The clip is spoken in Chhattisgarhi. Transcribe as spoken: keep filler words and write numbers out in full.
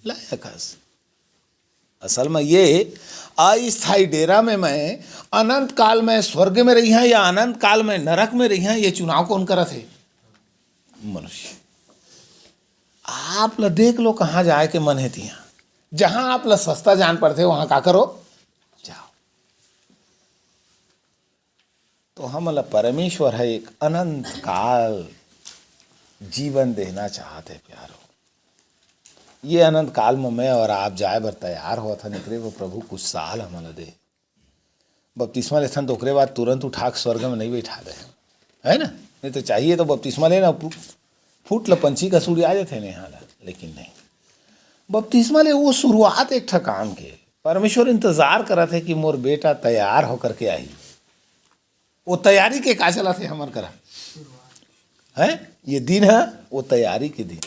लायक हस। असल में ये अस्थायी डेरा में मैं अनंत काल में स्वर्ग में रहिहां या अनंत काल में नरक में रहिहां, ये चुनाव कौन करत हे? मनुष्य। आप ला देख लो, कहाँ जाए के मन हे तिहाँ। जहाँ आप ला सस्ता जान पड़थे, वहाँ का करो? जाओ। तो हमन ला परमेश्वर ह एक अनंत काल जीवन देना चाहत हे, प्यारो। ये अनंत काल में मैं और आप जाए बर तैयार होत हन, एकरे बर प्रभु कुछ साल हमन ला दे। बपतिस्मा लेथन तो ओकरे बाद तुरंत उठा के स्वर्ग में नहीं बैठा दे, है ना? नहीं तो चाहिए तो बपतिस्मा लेना, फु-, फुट ल पंछी का सुड़िया जाथे नेहा ला, लेकिन नहीं। बपतिस्मा ले वो शुरुआत एक ठा काम के, परमेश्वर इंतजार करत हे कि मोर बेटा तैयार होकर के आही। वो तैयारी के का चलत हे हमर करा, है? ये दिन है वो तैयारी के दिन।